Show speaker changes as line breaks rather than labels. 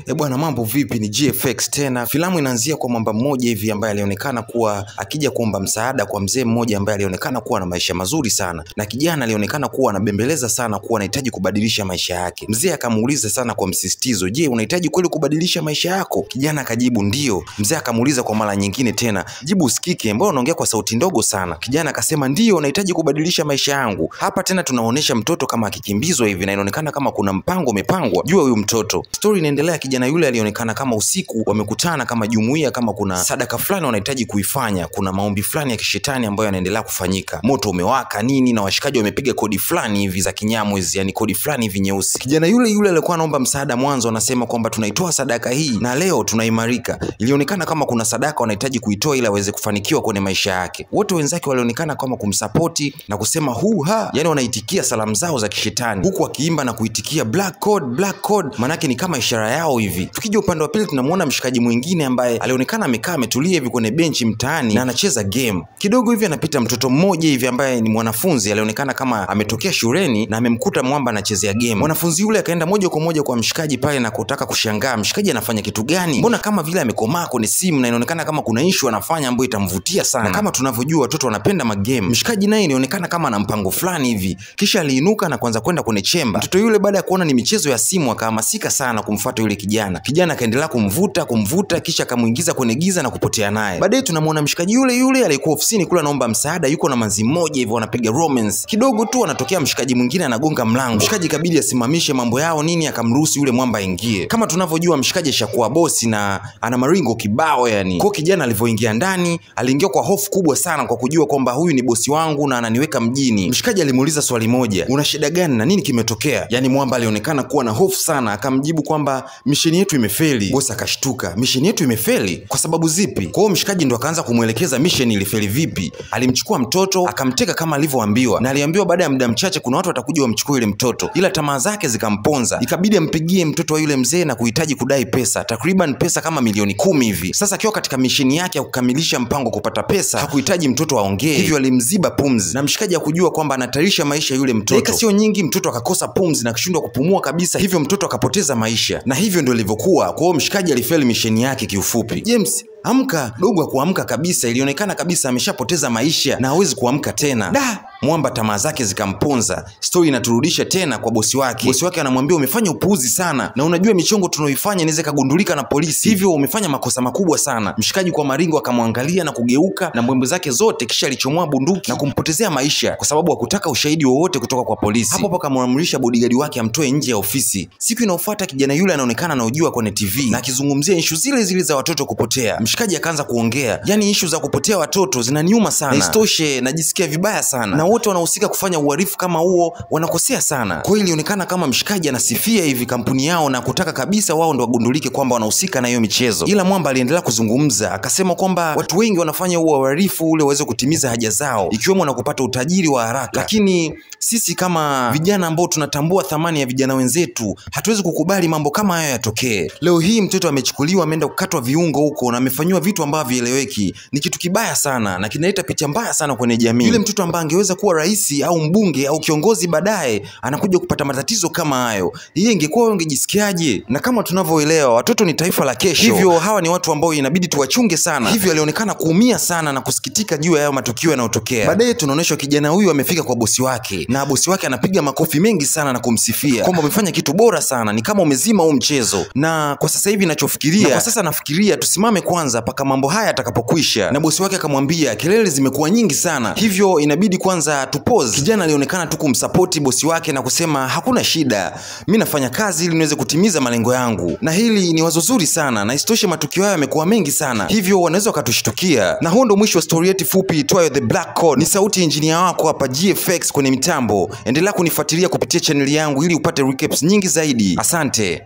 E bwana, mambo vipi? Ni GFX tena. Filamu inaanzia kwa mwamba mmoja hivi ambaye alionekana kuwa akija kuomba msaada kwa mzee mmoja ambaye alionekana kuwa na maisha mazuri sana, na kijana alionekana kuwa anabembeleza sana kuwa anahitaji kubadilisha maisha yake. Mzee akamuuliza sana kwa msisitizo, je, unahitaji kweli kubadilisha maisha yako? Kijana akajibu ndio. Mzee akamuuliza kwa mara nyingine tena, jibu usikike, mbona unaongea kwa sauti ndogo sana? Kijana akasema ndio, nahitaji kubadilisha maisha yangu. Hapa tena tunaonesha mtoto kama akikimbizwa hivi na inaonekana kama kuna mpango umepangwa juu ya huyu mtoto. Story inaendelea, kijana yule alionekana kama usiku wamekutana kama jumuiya, kama kuna sadaka fulani wanahitaji kuifanya, kuna maombi fulani ya kishetani ambayo yanaendelea kufanyika, moto umewaka nini, na washikaji wamepiga kodi fulani hivi za kinyamwezi, yani kodi fulani hivi nyeusi. Kijana yule yule alikuwa anaomba msaada mwanzo, anasema kwamba tunaitoa sadaka hii na leo tunaimarika. Ilionekana kama kuna sadaka wanahitaji kuitoa ili aweze kufanikiwa kwenye maisha yake. Wote wenzake walionekana kama kumsapoti na kusema hu ha, yani wanaitikia salamu zao za kishetani huku wakiimba na kuitikia black code, black code, manake ni kama ishara yao hivi. Tukija upande wa pili tunamuona mshikaji mwingine ambaye alionekana amekaa ametulia hivi kwenye benchi mtaani na anacheza game. Kidogo hivi anapita mtoto mmoja hivi ambaye ni mwanafunzi, alionekana kama ametokea shuleni na amemkuta mwamba anachezea game. Mwanafunzi yule akaenda moja kwa moja kwa mshikaji pale na kutaka kushangaa mshikaji anafanya kitu gani, mbona kama vile amekomaa kwenye simu na inaonekana kama kuna issue anafanya ambayo itamvutia sana. Na kama tunavyojua watoto wanapenda magame, mshikaji naye inaonekana kama ana mpango fulani hivi. Kisha aliinuka na kuanza kwenda kwenye chemba. Mtoto yule baada ya kuona ni michezo ya simu akahamasika sana kumfuata yule kijana. Kijana akaendelea kumvuta kisha akamuingiza kwenye giza na kupotea naye. Baadaye tunamuona mshikaji yule yule aliyekuwa ofisini kule anaomba msaada, yuko na manzi mmoja hivi wanapiga romance. Kidogo tu anatokea mshikaji mwingine anagonga mlango. Mshikaji kabidi asimamishe mambo yao nini, akamruhusu yule mwamba aingie. Kama tunavyojua mshikaji ashakuwa bosi na ana maringo kibao yani. Kwa kijana alivyoingia ndani, aliingia kwa hofu kubwa sana kwa kujua kwamba huyu ni bosi wangu na ananiweka mjini. Mshikaji alimuuliza swali moja, una shida gani na nini kimetokea? Yani mwamba alionekana kuwa na hofu sana, akamjibu kwamba misheni yetu imefeli. Bosi akashtuka, misheni yetu imefeli? Kwa sababu zipi? Kwa hiyo mshikaji ndo akaanza kumuelekeza misheni ilifeli vipi. Alimchukua mtoto akamteka kama alivyoambiwa, na aliambiwa baada ya muda mchache kuna watu watakuja wamchukue yule mtoto, ila tamaa zake zikamponza, ikabidi ampigie mtoto wa yule mzee na kuhitaji kudai pesa, takriban pesa kama 10,000,000 hivi. Sasa akiwa katika misheni yake ya kukamilisha mpango kupata pesa, hakuhitaji mtoto aongee, hivyo alimziba pumzi, na mshikaji hakujua kwamba anatarisha maisha yule mtoto. Dakika sio nyingi mtoto akakosa pumzi na kushindwa kupumua kabisa, hivyo mtoto akapoteza maisha. Na hivyo ndio ilivyokuwa. Kwa hiyo mshikaji alifeli misheni yake kiufupi. James, amka. Dogo hakuamka kabisa, ilionekana kabisa ameshapoteza maisha na hawezi kuamka tena. Da, mwamba tamaa zake zikamponza. Story inaturudisha tena kwa bosi wake. Bosi wake anamwambia umefanya upuuzi sana na unajua michongo tunaoifanya inaweza kugundulika na polisi, hivyo umefanya makosa makubwa sana. Mshikaji kwa maringo akamwangalia na kugeuka na mbwembwe zake zote, kisha alichomoa bunduki na kumpotezea maisha kwa sababu hakutaka ushahidi wowote kutoka kwa polisi. Hapo hapo akamwamrisha bodyguard wake amtoe nje ya ofisi. Siku inayofuata kijana yule anaonekana anaojua kwenye TV na akizungumzia issue zile zile za watoto kupotea. Mshikaji akaanza kuongea, yani issue za kupotea watoto zinaniuma sana, na isitoshe najisikia vibaya sana, na wote wanahusika kufanya uhalifu kama huo wanakosea sana. Kwa hiyo ilionekana kama mshikaji anasifia hivi kampuni yao na kutaka kabisa wao ndo wagundulike kwamba wanahusika na hiyo michezo. Ila mwamba aliendelea kuzungumza, akasema kwamba watu wengi wanafanya huo uhalifu ule waweze kutimiza haja zao, ikiwemo na kupata utajiri wa haraka, lakini sisi kama vijana ambao tunatambua thamani ya vijana wenzetu hatuwezi kukubali mambo kama hayo yatokee. Leo hii mtoto amechukuliwa ameenda kukatwa viungo huko na amefanywa vitu ambavyo vieleweki. Ni kitu kibaya sana na kinaleta picha mbaya sana kwenye jamii. Yule mtoto ambaye angeweza kuwa rais au mbunge au kiongozi baadaye anakuja kupata matatizo kama hayo. Yeye ingekuwa wewe ungejisikiaje? Na kama tunavyoelewa watoto ni taifa la kesho, hivyo hawa ni watu ambao inabidi tuwachunge sana. Hivyo alionekana kuumia sana na kusikitika juu ya hayo matukio yanayotokea. Baadaye tunaonyeshwa kijana huyu amefika kwa bosi wake na bosi wake anapiga makofi mengi sana na kumsifia kwamba umefanya kitu bora sana, ni kama umezima huu mchezo. Na kwa sasa hivi ninachofikiria, na kwa sasa nafikiria tusimame kwanza paka mambo haya yatakapokwisha. Na bosi wake akamwambia kelele zimekuwa nyingi sana, hivyo inabidi kwanza tupause. Kijana alionekana tu kumsupport bosi wake na kusema hakuna shida, mimi nafanya kazi ili niweze kutimiza malengo yangu, na hili ni wazo zuri sana, na isitoshe matukio haya yamekuwa mengi sana, hivyo wanaweza wakatushtukia. Na huo ndo mwisho wa story yetu fupi itwayo The Black Code. Ni sauti engineer wako hapa GFX kwenye mitambo. Endelea kunifuatilia kupitia channel yangu ili upate recaps nyingi zaidi. Asante.